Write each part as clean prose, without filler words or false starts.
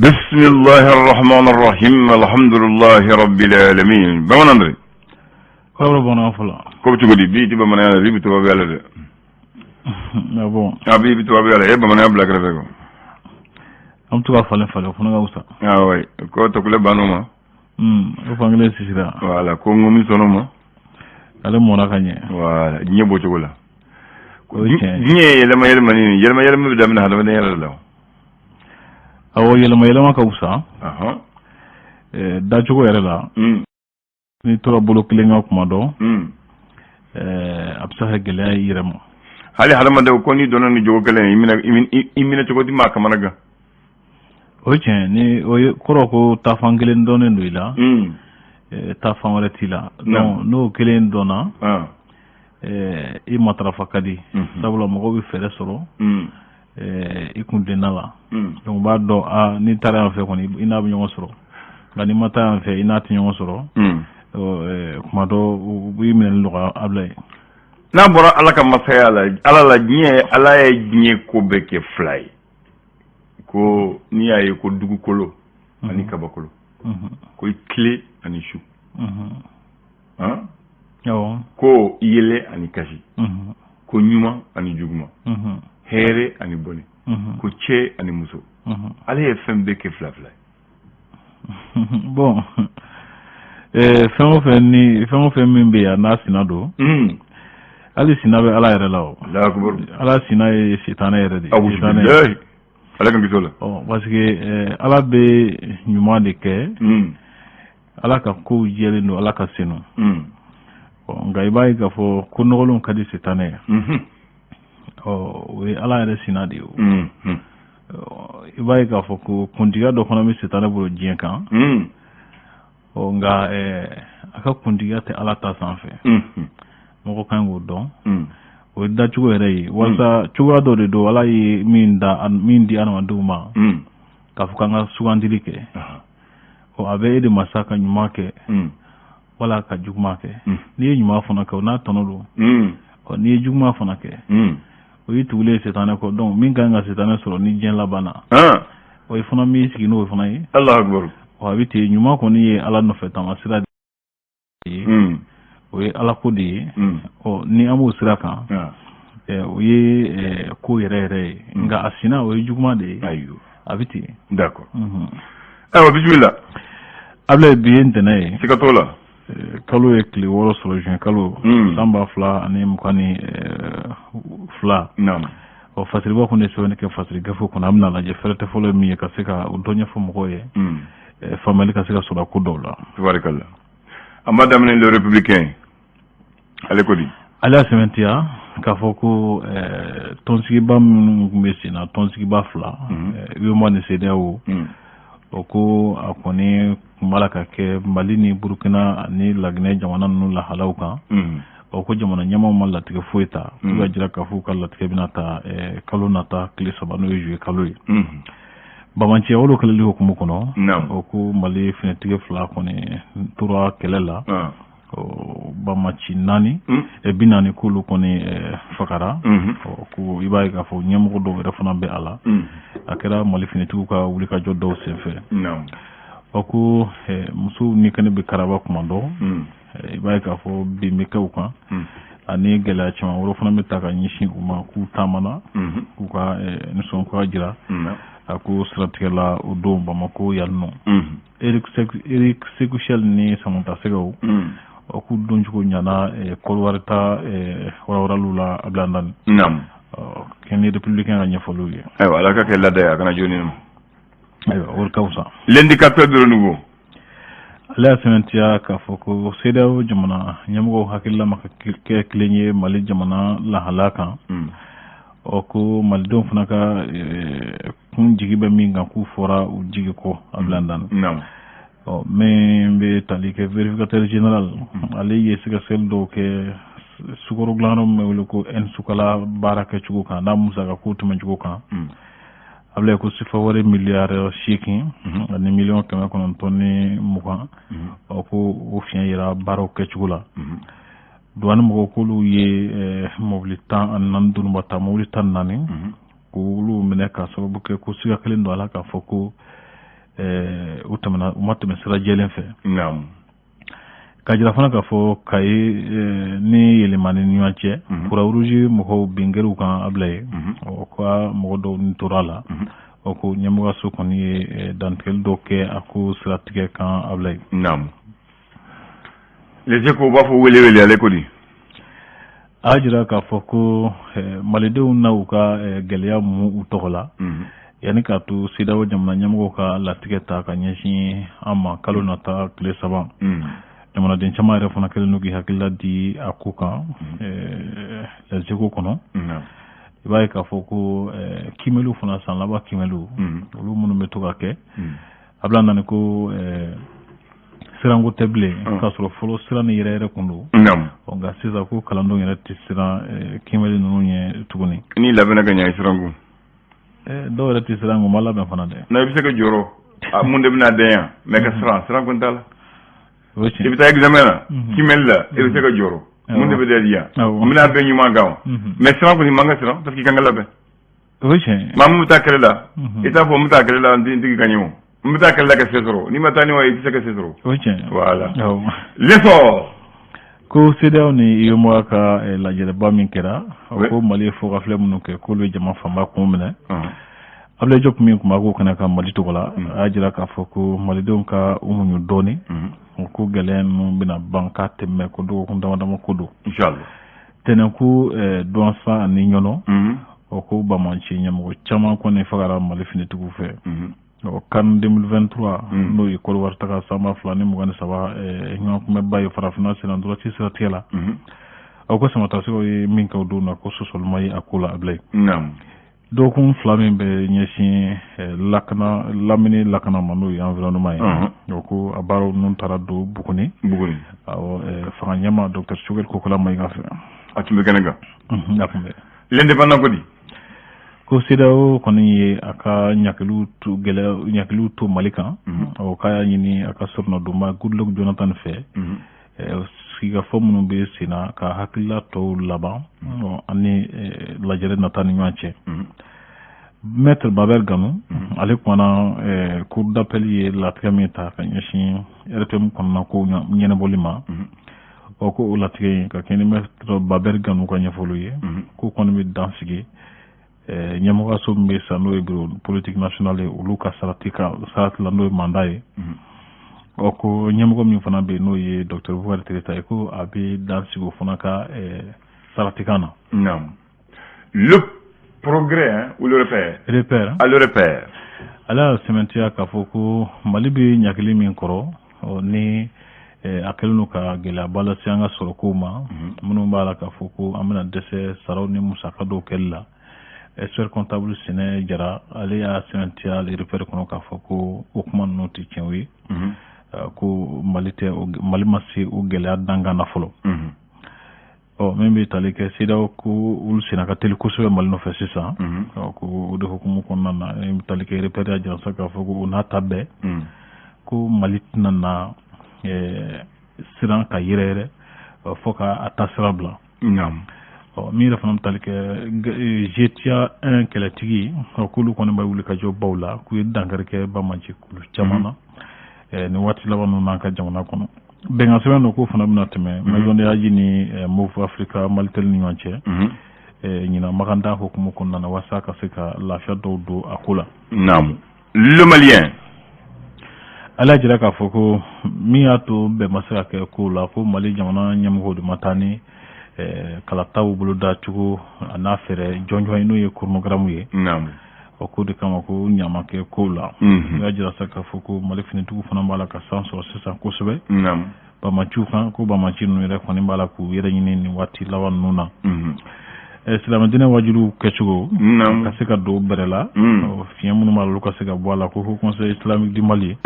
Bismillahi rahmani rahim, alhamdulillahi rabbil alamin. Bamanan dɛ. Kɔrɔ bamanan fɔlɔ. Ko bɛ cogo di? Bi i tɛ bamananya la, bi bɛ tubabuya la dɛ. Ah bon? A bi bɛ tubabuya la, e bamananya bila kɛrɛfɛ kɔ. An bɛ to ka falen falen, o fana ka fisa. Ah oui, ko tɔkulɛ ban'o ma. O fankelen sisira. Voilà, ko ŋomi sɔnn'o ma. Ale mɔna ka ɲɛ. Voilà, diɲɛ b'o cogo la. O ye tiɲɛ ye. Diɲɛ ye yɛlɛma yɛlɛmani ye, yɛlɛma yɛlɛma bɛ daminɛ hadamadenya yɛrɛ la. Awɔ, yɛlɛma yɛlɛma ka fisa. Dacogo yɛrɛ la. N'i tora bolo kelen kan kuma dɔ. A bɛ se ka gɛlɛya i yɛrɛ ma. Hali hadamadenw ko n'i donna ni jogo kelen ye, i minɛ cogo di maa kamana gan. O ye tiɲɛ ni o ye kɔrɔ ko taafan kelen dɔnnen don i la. Taafan wɛrɛ t'i la. Donc n'o kelen dɔnna. I matarafa ka di. Sabula mɔgɔw bɛ fɛɛrɛ sɔrɔ. I kun denna la. Donc u b'a dɔn, a n'i taara yan fɛ kɔni, i n'a bɛ ɲɔgɔn sɔrɔ, nka n'i ma taa yan fɛ, i n'a tɛ ɲɔgɔn sɔrɔ. Kuma dɔ u b'i minɛli nɔgɔya a bila ye. N'a bɔra Ala ka masaya la, Ala la diɲɛ, Ala ye diɲɛ ko bɛɛ kɛ fila ye, ko n'i y'a ye ko dugukolo ani kabakolo, ko tile ani su, ko yɛlɛ ani kasi, ko ɲuman ani juguman, hɛrɛ ani bɔnɛ, ko cɛ ani muso, Ala ye fɛn bɛɛ kɛ fila fila ye. Bon, fɛn o fɛn ni fɛn o fɛn min bɛ yan n'a sina don, hali sina bɛ Ala yɛrɛ la o. Ala sina ye sitanɛ yɛrɛ de ye. Ala ka kisi o la. Parce que Ala bɛ ɲuman de kɛ. Ala ka kow jɛlen don, Ala ka senu. Nka i b'a ye k'a fɔ ko nɔgɔlenw ka di sitanɛ ye. O ye Ala yɛrɛ sina de ye o. I b'a ye k'a fɔ ko kuntigiya dɔ fana bɛ sitanɛ bolo diɲɛ kan. Nka a ka kuntigiya tɛ Ala ta sanfɛ. Mɔgɔ kan k'o dɔn. O ye dacogo yɛrɛ ye walasa cogoya dɔ de don Ala ye min da, min di adamadenw ma, k'a fɔ k'an ka sugandili kɛ. A bɛ e de ma sa ka ɲuman kɛ wala ka juguman kɛ. N'i ye ɲuman fana kɛ, o n'a tɔnɔ don. N'i ye juguman fana kɛ, o y'i tugulen ye sitanɛ kɔ. Donc min ka kan ka sitanɛ sɔrɔ ni diɲɛ laban na, o ye fana min sigi n'o fana ye. Allahu akbar. A bɛ ten, ɲuman kɔni ye Ala nɔfɛ taamasira de ye, o ye Ala ko de ye. Ɔ ni an b'o sira kan, o ye ko yɛrɛ yɛrɛ ye, nka a sina o ye juguman de ye. Ayiwa, a bɛ ten. D'accord, ayiwa, bisimila. Abulaye, bi ye ntɛnɛn ye. Siga t'o la. Kalo ye tile 6 sɔrɔ, juin kalo, san 2022. Ɔ fasiriba kun de sɛbɛnni kɛ fasiri gafe kɔnɔ, an bɛna lajɛ fɛrɛtɛ fɔlɔ ye min ye ka se ka o dɔ ɲɛfɔ mɔgɔw ye, faamuyali ka se ka sɔrɔ a ko dɔw la. Tabarikala, an b'a daminɛ Le Républicain, ale ko di? Ale y'a sɛmɛntiya k'a fɔ ko tɔnsigiba minnu tun bɛ sen na, tɔnsigiba fila, UEMOA ni CEDEAO, o ko a kɔni tun b'a la ka kɛ Mali ni Burukina ani Laginɛ jamana ninnu lahalaw kan. O ko jamana ɲɛmaaw ma latigɛ foyi ta, k'u ka jira k'a fɔ k'u ka latigɛ bɛna ta kalo nata tile 3, n'o ye juillet kalo ye. Banbaanciya walew kɛlɛli hukumu kɔnɔ, o ko Mali finitigi 2 kɔni tora kɛlɛ la, banbaanci 4 40 k'olu kɔni fagara. Ko i b'a ye k'a fɔ ɲɛmɔgɔ dɔw yɛrɛ fana bɛ a la, a kɛra Mali finitigiw ka wulikajɔ dɔw senfɛ. O ko musow ni kɛnɛ bɛ karaba kuma dɔ, i b'a ye k'a fɔ bin bɛ kɛ u kan, ani gɛlɛya caman wɛrɛ fana bɛ ta ka ɲɛsin u ma, k'u taamana k'u ka nisɔngoya jira. A ko siratigɛ la, o don Bamakɔ yan nɔ, Eric Sékou Chelle ni Samata Sɛgɛw, o k'u doncogo ɲana Kɔdiwari ta warawaralu la a bila naani. Kɛ ni Républicain ka ɲɛfɔliw ye. Ayiwa, Ala ka kɛ lada ye, a kana joni ma. Ayiwa, o de ka fisa. L'Indicateur du Renouveau. Ale y'a sɛmɛntiya k'a fɔ ko CEDEAO jamana ɲɛmɔgɔw hakilila ma kɛ kelen ye Mali jamana lahalaya kan. Ɔ ko malidenw fana ka kun jigi bɛ min kan, k'u fɔra u jigi kɔ a bila dan. Ɔ min bɛ tali kɛ vérificateur général, ale ye sɛgɛsɛgɛli dɔw kɛ sukaro dilanyɔrɔ min bɛ wele ko N-Sukala baara kɛcogo kan n'a musaka ko tɛmɛcogo kan. A bila ko sifa wari miliyari 8 ani miliyɔn 920, ɔ ko o fiɲɛ yira baaraw kɛcogo la. Douane mɔgɔw k'olu ye mobili 14 dununba ta, mobili 14, k'olu minɛ ka sababu kɛ ko siga kelen don a la k'a fɔ ko U tɛmɛna, u ma tɛmɛ sira jɛlen fɛ. Naamu. Ka jira fana k'a fɔ Kayi ni Yɛlɛma ni ɲɔgɔn cɛ, Croix-Rouge mɔgɔw bin kɛr'u kan, Ablaye, o ka mɔgɔ dɔw ni tora a la. O ko ɲɛmɔgɔso kɔni ye dantigɛli dɔw kɛ a ko siratigɛ kan, Ablaye. Naamu. Les Échos b'a fɔ wele wele ale ko di? A y'a jira k'a fɔ ko malidenw na u ka gɛlɛya mun u tɔgɔ la yanni k'a to CEDEAO jamana ɲɛmɔgɔw ka latigɛ ta ka ɲɛsin an ma kalo nata tile 3. Jamanaden caman yɛrɛ fana kɛlen don k'i hakilila di a ko kan Les Échos kɔnɔ. I b'a ye k'a fɔ ko kiimɛliw fana, san laban kiimɛliw, olu minnu bɛ to ka kɛ, a bila nani ko siranko tɛ bilen, k'a sɔrɔ fɔlɔ siran ni yɛrɛ yɛrɛ kun don. Nka sisan ko kalandenw yɛrɛ tɛ siran kiimɛli ninnu ɲɛ tuguni. N'i labɛnna ka ɲɛ, i siranko. Dɔw yɛrɛ tɛ siran, o ma labɛn fana dɛ. Non, i bɛ se ka jɔrɔ mun de bɛna den yan, mais ka siran, siran kun t'a la. I bɛ taa examen na, kiimɛli la, i bɛ se ka jɔrɔ mun de bɛ da di yan, n bɛna bɛn ɲuman kan, mais siran kɔni man ka siran parce que i kan ka labɛn. O ye tiɲɛ. Maa min bɛ taa kɛlɛ la, i t'a fɔ n bɛ taa kɛlɛ la n tigi ka ɲɛ, o n bɛ taa kɛlɛ la ka se sɔrɔ, n'i ma taa ni wa, i tɛ se ka se sɔrɔ. O ye tiɲɛ. Voilà. L'Essor. Ko CEDEAO ni UEMOA ka lajɛrɛba min kɛra, ko Mali ye fɔkafilɛ minnu kɛ, k'olu ye jama fanba kun minɛ. Abdoulaye Diop min tun b'a ko kɛnɛ kan Mali tɔgɔ la, a y'a jira k'a fɔ ko malidenw ka u muɲu dɔɔni, ko gɛlɛya ninnu bɛna ban, k'a tɛ mɛn, ko dɔgɔkun dama dama ko don. Inchallah. Tɛnɛn ko Douentza ani Ɲɔnɔ, o ko banbaanci ɲɛmɔgɔ caman kɔni fagara Mali finitigiw fɛ. O CAN 2023, n'o ye Côte d'Ivoire taga san 2023 ɲɔgɔnkunbɛnba ye farafinna senna ntolanci siratigɛ la, aw ko samatasɛgɛw ye min kɛ o don na, ko sɔsɔli ma ye a ko la, Ablaye. Dɔgɔkun 2 min bɛ ɲɛsin lakana, lamini lakana ma, n'o ye environnement ye, o ko a baaraw ninnu taara don Buguni. Buguni. Awɔ, fanga ɲɛmaa docteur Choguel Kokalla Maïga fɛ. A tun bɛ kɛnɛ kan. A tun bɛ. L'Indépendant ko di? Ko CEDEAO kɔni ye a ka ɲakiliw to, gɛlɛya ɲakiliw to Mali kan. O k'a y'a ɲini a ka sɔrɔnadonba Goodluck Jonathan fɛ, sigikafɔ minnu bɛ sen na ka hakilila tɔw laban ani lajɛrɛ nata ni ɲɔgɔn cɛ. Maître Baber Ganou, ale kumana cour d'appel ye latigɛ min ta ka ɲɛsin RTM kɔnɔna ko ɲɛnabɔli ma. O ko o latigɛ in, ka kɛ ni Maître Baber Ganou ka ɲɛfɔliw ye, ko kɔni bɛ dan sigi ɲɛmɔgɔso min bɛ sisan, n'o ye bureau politique national ye, olu ka sarati ka sarati la, n'o ye mandat ye. Ɔ ko ɲɛmɔgɔ min fana bɛ yen, n'o ye docteur Boubacar Tereta ye, ko a bɛ dan sigi o fana ka saratikan na. Naam. Le Progrès, hein, ou Le Repère? Repère. Ah, Le Repère. Ale y'a sɛmɛntiya k'a fɔ ko Mali bɛ ɲagili min kɔrɔ ni a kɛlen don ka gɛlɛyaba lase an ka sɔrɔkow ma, minnu b'a la k'a fɔ ko an bɛna dɛsɛ saraw ni musaka dɔw kɛli la. Expert comptable Sɛnɛ Jara, ale y'a sɛmɛntiya Le Repère kɔnɔ k'a fɔ ko o kuma ninnu tɛ tiɲɛ ye, ko Mali tɛ, Mali ma se o gɛlɛya dankan na fɔlɔ. Ɔ min bɛ tali kɛ CEDEAO, ko olu senna ka teli kosɛbɛ Mali nɔfɛ sisan. Ɔ ko o de hukumu kɔnɔna na, min bɛ tali kɛ Repère y'a jira sa k'a fɔ ko o n'a ta bɛɛ, ko Mali tɛna na siran ka yɛrɛ yɛrɛ fɔ ka a ta sira bila. Ɔ min yɛrɛ fana bɛ tali kɛ GTIA 1 kɛlɛtigi, k'olu kɔni bɛ wuli ka jɔ baw la, k'u ye dankari kɛ banbaanci kulu caman na nin waati laban ninnu n'an ka jamana kɔnɔ. Bɛnkan sɛbɛn dɔ k'o fana bɛna tɛmɛ Maison de Hadji ni Moov Africa Malitel ni ɲɔgɔn cɛ ɲinan Makanda hukumu kɔnɔna na, walasa ka se ka lafiya dɔw don a ko la. Naamu. Le Malien. Ala y'a jira k'a fɔ ko min y'a to bɛn ma se ka kɛ kow la, ko Mali jamana ɲɛmɔgɔw de ma taa ni kalataw boloda cogo a n'a fɛɛrɛ jɔnjɔn ye, n'o ye chronogramme ye. O ko de kama ko ɲama kɛ kow la. O y'a jira sa k'a fɔ ko Mali finitigiw fana b'a la ka san sɔrɔ sisan kosɛbɛ bamaciw kan, ko bamaci ninnu yɛrɛ kɔni b'a la k'u yɛrɛ ɲini nin waati laban ninnu na. Silamɛdinɛ wajuliw kɛcogo ka se ka don bɛrɛ la, fiɲɛ minnu b'a la, olu ka se ka bɔ a la, ko Haut Conseil islamique du Mali,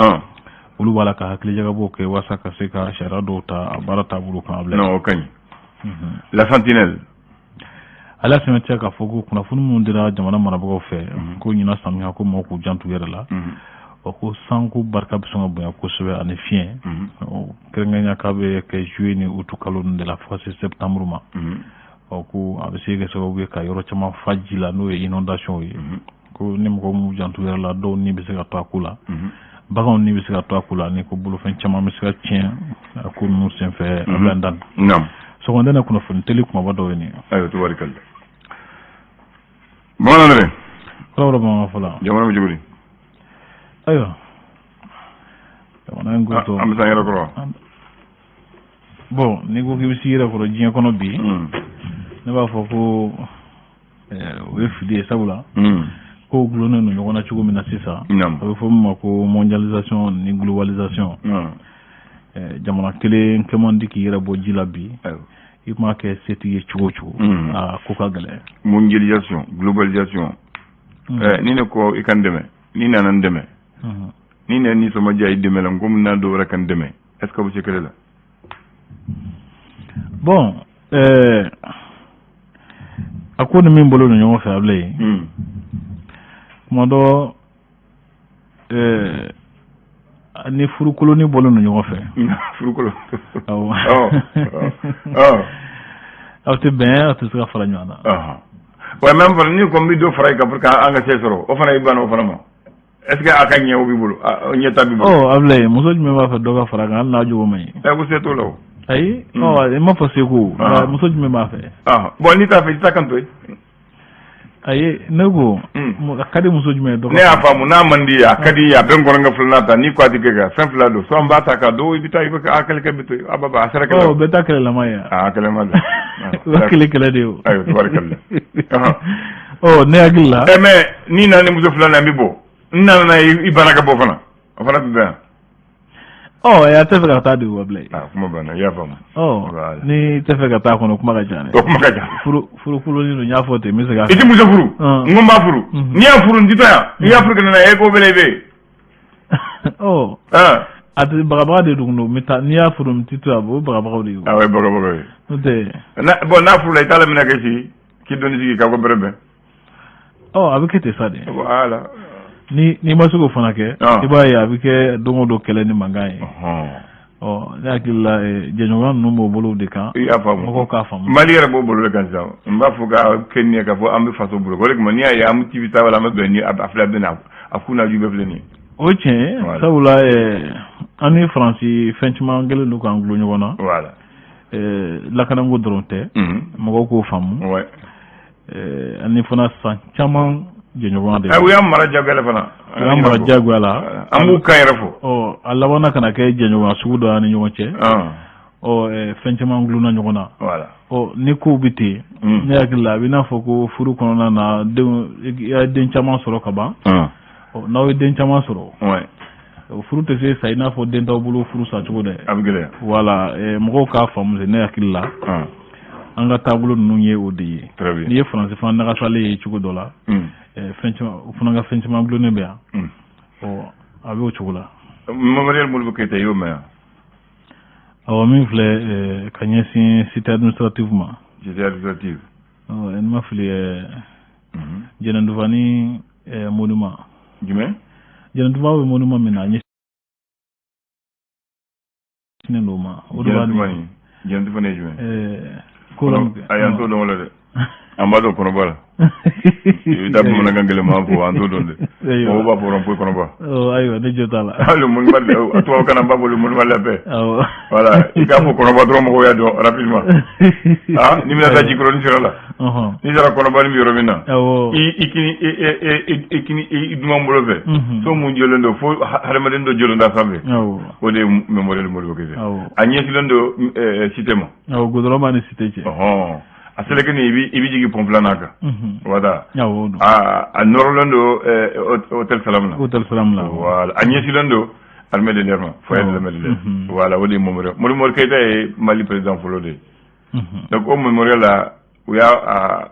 olu b'a la ka hakilijagabɔw kɛ walasa ka se ka sariya dɔw ta a baara taabolo kan, a bila. Non, o ka ɲi. La Sentinelle. Ale y'a sɛmɛntiya k'a fɔ ko kunnafoni minnu dira jamana marabagaw fɛ ko ɲinan samiya ko mɔgɔw k'u janto u yɛrɛ la, o ko sanko barika bɛ sɔn ka bonya kosɛbɛ ani fiɲɛ, kɛrɛnkɛrɛnnenya k'a bɛ kɛ juillet ni août kalo ninnu de la fo ka se septembre ma. Ɔ ko a bɛ se ka kɛ sababu ye ka yɔrɔ caman fa ji la, n'o ye inondation ye, ko ni mɔgɔ m'u janto u yɛrɛ la, dɔw ni bɛ se ka to a ko la. Baganw ni bɛ se ka to a ko la, ani ko bolofɛn caman bɛ se ka tiɲɛ a ko ninnu senfɛ. A bɛ dan sɔgɔmada na, kunnafoni teli kumaba dɔw ye nin ye. Ayiwa, tubarikalla. Bamanan dɛ. Kɔrɔ bamanan fɔlɔ. Jamana bɛ cogo di? Ayiwa, jamana in ko to. An bɛ s'an yɛrɛ kɔrɔ. Bon, n'i ko k'i bɛ s'i yɛrɛ kɔrɔ diɲɛ kɔnɔ bi, ne b'a fɔ ko o ye fili ye, sabula kow gulonnen don ɲɔgɔn na cogo min na sisan, a bɛ fɔ min ma ko mondialisation ni globalisation, jamana kelen kɛ man di k'i yɛrɛ bɔ ji la bi. I m'a kɛ setigi ye cogo o cogo, a ko ka gɛlɛn. Mondialisation, globalisation, ni ne ko i ka n dɛmɛ, n'i nana n dɛmɛ, ni ne nisɔndiya i dɛmɛ la, n ko n'a dɔw wɛrɛ ka n dɛmɛ, est ce que aw bɛ se kɛlɛ la? Bon, a ko ni min bolo don ɲɔgɔn fɛ, a bilen kuma dɔ, ni furukoloni bɔlen don ɲɔgɔn fɛ. Furukolo. Awɔ, aw tɛ bɛn, aw tɛ se ka fara ɲɔgɔn na. Wa même fana, ni ko n bɛ dɔ fara i kan pour que an ka se sɔrɔ, o fana i banna o fana ma, est ce que a ka ɲɛ o b'i bolo, ɲɛta b'i bolo? Ɔ, Abulayi, muso jumɛn b'a fɛ dɔ ka fara a kan, hali n'a jogo man ɲi? Ɛ, ko se t'o la o. Ayi, ɔ, i m'a fɔ seko, nka muso jumɛn b'a fɛ? Bon, n'i t'a fɛ, i t'a kan to yen. Ayi, ne ko a ka di muso jumɛn ye dɔ ka Ne y'a faamu, n'a man di ye, a ka di ye, a bɛ n kɔnɔ, ka filanan ta, n'i ko a ti kɛ ka fɛn fila don, soit n b'a ta ka don, i bɛ taa, i bɛ a kɛlɛ kɛ, bɛ to yen, a ba a sera kɛlɛ. Ɔ, bɛɛ ta kɛlɛlama ye. A kɛlɛma don. O kɛlɛ kɛlɛ de ye o. Ayiwa, tabarikalla. Ɔ, ne hakili la. Ɛ, mais n'i nana ni muso filanan, n bɛ bɔ, n nana n'a ye, i banna ka bɔ fana, o fana bɛ bɛn yan. Ɔ, a tɛ fɛ ka taa de wa, Abulayi? A kuma banna, i y'a faamu. Ɔ, ni tɛ fɛ ka taa kɔnɔ, kuma ka ca dɛ. O kuma ka ca. Furu furukoloni don, n y'a fɔ ten, n bɛ segin a I ti muso furu? N ko n b'a furu. N'i y'a furu, n ti to yan. N'i y'a furu ka na, e ko bɛlɛ i bɛ yen. Ɔ, a tɛ bagabaga de dun don, n bɛ taa, n'i y'a furu, n ti to yan, o ye bagabagaw de ye. Awɔ, ye bagabaga ye. N'o tɛ. Bon, n'a furula, i t'a laminɛ kɛ sigi k'i dɔnni sigi k'a ko bɛrɛ bɛn. Ɔ, a bɛ kɛ ten sa de. Voilà. Ni n'i ma se k'o fana kɛ, i b'a ye a bɛ kɛ don o don kɛlɛ ni mankan ye. Ɔ, ne hakili la, jɛɲɔgɔnya ninnu b'o bolo de kan. I y'a faamu. Mɔgɔw k'a faamu. Mali yɛrɛ b'o bolo de kan sisan. N b'a fɔ ka kɛ nin ye k'a fɔ an bɛ faso bolo, o de kama n'i y'a ye an bɛ TV ta wala an bɛ bɛn ni a filɛ, bɛ na a kun n'a ju bɛɛ filɛ nin ye. O ye tiɲɛ ye, sabula an ni Faransi, fɛn caman kɛlen don k'an gulon ɲɔgɔn na. Lakanako dɔrɔn tɛ, mɔgɔw k'o faamu. Ani fana san caman jɛɲɔgɔnya de. U y'an mara jagoya la fana. U y'an mara jagoya la. An b'u kan yɛrɛ fɔ. Ɔ, a labanna ka na kɛ jɛɲɔgɔnya sugu dɔ y'an ni ɲɔgɔn cɛ. Ɔ, fɛn caman gulonna ɲɔgɔn na. Ɔ, ni kow bɛ ten, ne hakili la, a bɛ i n'a fɔ ko furu kɔnɔna na, denw, i ye den caman sɔrɔ ka ban. Ɔ, n'aw ye den caman sɔrɔ, o furu tɛ se sa i n'a fɔ den t'aw bolo, furu sa cogo dɛ. A bɛ gɛlɛya. Voilà, mɔgɔw k'a faamu, ne hakili la, an ka taabolo ninnu ye o de ye. N'i ye Faransi fana nagasalen ye cogo dɔ la, fɛn caman, o fana ka fɛn caman gulonnen bɛ yan. Ɔ, a bɛ o cogo la. Mémorial Modibo Keyita, i y'o mɛn yan? Awɔ, min filɛ ka ɲɛsin cité administrative ma. Cité administrative. Ɔ, n ma fili, Jɛnɛntufa ni monument. Jumɛn? Jɛnɛntufa bɛ monument min na, a ɲɛsinnen don o ma. O de b'a. Jɛnɛntufa ni ye jumɛn? Ko la. Ayi, an t'o dɔn o la dɛ. An b'a dɔn kɔnɔba la. I bɛ taa bamanankan gɛlɛn maa fɔ, an t'o dɔn dɛ. Mɔgɔw b'a fɔ rond-point kɔnɔba. Ayiwa, ne jo t'a la. Le monument, tubabukan na, an b'a fɔ le monument de la paix. Voilà, i k'a fɔ kɔnɔba dɔrɔn, mɔgɔw y'a dɔn rapidement. Ah, n'i bɛna taa Jikɔrɔni sira la, n'i sera kɔnɔba ni bɛ yɔrɔ min na, i kini, i kini, i duman bolo fɛ, so mun jɔlen don fo hadamaden dɔ jɔlen da sanfɛ, o de ye mémorial Modibo Keyita. A ɲɛsinnen don cité ma. Awɔ, goudron b'a ni cité cɛ. A seleke ni i bɛ jigin pont filanan kan. Voilà. A nɔrɔlen don hôtel Salam la. Hôtel Salam la. Voilà, a ɲɛsinnen don armée de l'air ma, foyer de l'armée de l'air. Voilà, o de ye mémorial Modibo Keyita ye, Mali président fɔlɔ de ye. Donc au mémorial la, u y'a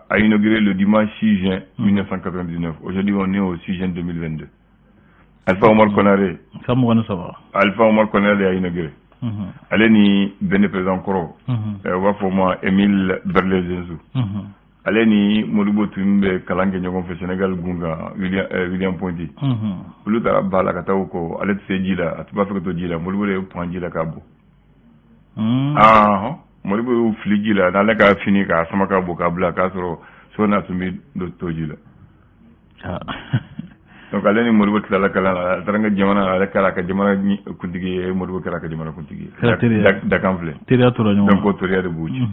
a inauguré le dimanche 6 juin 1999. Aujourd'hui, on est au 6 juin 2022. Alpha Omar Konaré. San 23. Alpha Omar Konaré de y'a inauguré. Ale ni Bénin président kɔrɔ, u b'a fɔ o ma Émile Bernard Zinsou. Ale ni Modibo tun bɛ kalan kɛ ɲɔgɔn fɛ Sénégal gun kan, William Ponty. Olu taara ba la ka taa u kɔ, ale tɛ se ji la, a tun b'a fɛ ka to ji la, Modibo de ye pan ji la k'a bɔ. Ah, Modibo y'u fili ji la n'ale ka fini k'a sama ka bɔ k'a bila, k'a sɔrɔ so n'a tun bɛ to ji la. Donc ale ni Modibo tilala kalan na, a taara n ka jamana, ale kɛra a ka jamana kuntigi ye, Modibo kɛra a ka jamana kuntigi ye. Dakan filɛ. Teriya tora ɲɔgɔn. Donc o teriya de b'u cɛ.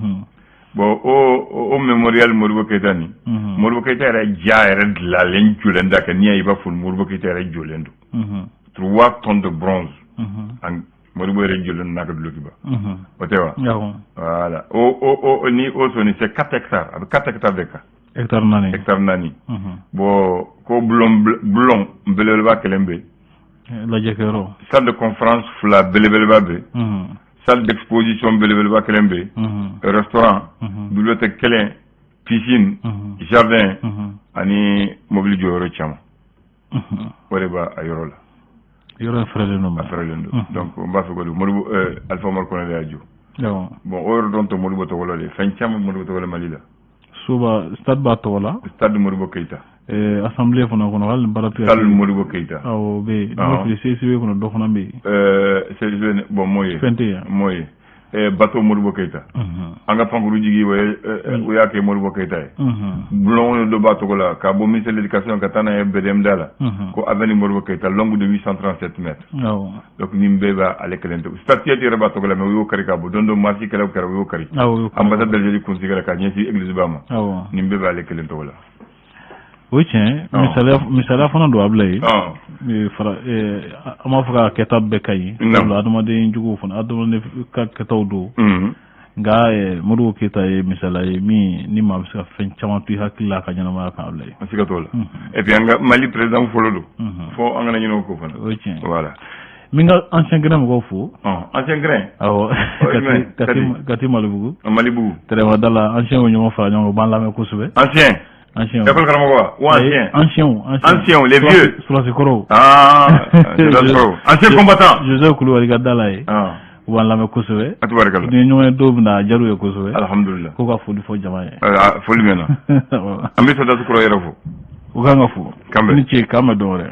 Bon, o mémorial Modibo Keïta nin, Modibo Keïta yɛrɛ ja yɛrɛ dilanlen jɔlen da kan, n'i y'a ye i b'a fɔ Modibo Keïta yɛrɛ jɔlen don. 3 tonnes de bronze. Modibo yɛrɛ jɔlen n'a ka dulokiba. O tɛ wa? Voilà. O ni o sɔnni, c'est 4 hectares, a bɛ 4 hectares de kan. Hectare 4. Hectare 4. Bon, ko bulon bulon belebeleba kelen bɛ yen. Lajɛkɛyɔrɔ. Salle de conférence fila belebeleba bɛ yen. Salle d'exposition belebeleba kelen bɛ yen. Restaurant, bibliothèque kelen, piscine, jardin ani mobili jɔyɔrɔ caman. O de b'a a yɔrɔ la. Yɔrɔ in fɛrɛlen don. A fɛrɛlen don. Donc n b'a fɛ ko Modibo, Alpha Umaru Konare de y'a jɔ. Bon, o yɔrɔ dɔn tɛ Modibo tɔgɔ la de, fɛn caman Modibo tɔgɔ la Mali la. Soba stade b'a tɔgɔ la. Stade Modibo Keïta. Assemblée fana kɔnɔ, hali ni baara tɛ. Stade Modibo Keïta. Awɔ, o bɛ yen. N'o fili CICB kɔnɔ, dɔ fana bɛ yen. CICB, bon, m'o ye. Fɛn tɛ yen. M'o ye. Bateau Modibo Keïta. An ka pankuru jigi, o y'a kɛ Modibo Keïta ye. Bulon dɔ b'a tɔgɔ la, ka bɔ ministère de l'éducation ka taa n'a ye BDM da la. Ko avenue Modibo Keïta, longue de 837 mètres. Donc nin bɛɛ b'a ale kelen tɔgɔ. Statuette yɛrɛ b'a tɔgɔ la, mais u y'o kari ka bɔ. Don dɔ marche kɛlɛw kɛra, u y'o kari. Ambassade d'Algérie kunsigi la ka ɲɛsin église ba ma. Nin bɛɛ b'ale kelen tɔgɔ la. O ye tiɲɛ, misaliya fana don, Abulaye. Fara an b'a fɔ k'a kɛta bɛɛ ka ɲi, sabula adamaden juguw fana, adamaden ka kɛtaw don. Nka Modibo Keyita ye misaliya ye min ni maa bɛ se ka fɛn caman to i hakili la a ka ɲɛnamaya kan, Abulaye. Siga t'o la. Et puis an ka Mali président fɔlɔ don. Fo an kana ɲinɛ o kɔ fana. O ye tiɲɛ. Voilà. Min ka ancien grin mɔgɔw fo. Ancien grin. Awɔ, Kati Malibugu. Malibugu. Tɛrɛmada la, ancien bɛ ɲɔgɔn fara ɲɔgɔn kan, u b'an lamɛn kosɛbɛ. Ancien. Ancien. École karamɔgɔ wa? Ou ancien? Ancien. Ancien, les vieux. Surasi kɔrɔw. Ah, ancien combattant. Joseph Kulubali ka da la ye. U b'an lamɛn kosɛbɛ. A tabarikala. Ni ɲɔgɔn ye don min na, a diyar'u ye kosɛbɛ. Alhamdulillah. Ko ka foli fɔ jama ye. Foli mɛnna. An bɛ Sadatu kɔrɔ yɛrɛ fo. U kan ka fo. K'an bɛn. I ni ce, k'an bɛn don wɛrɛ.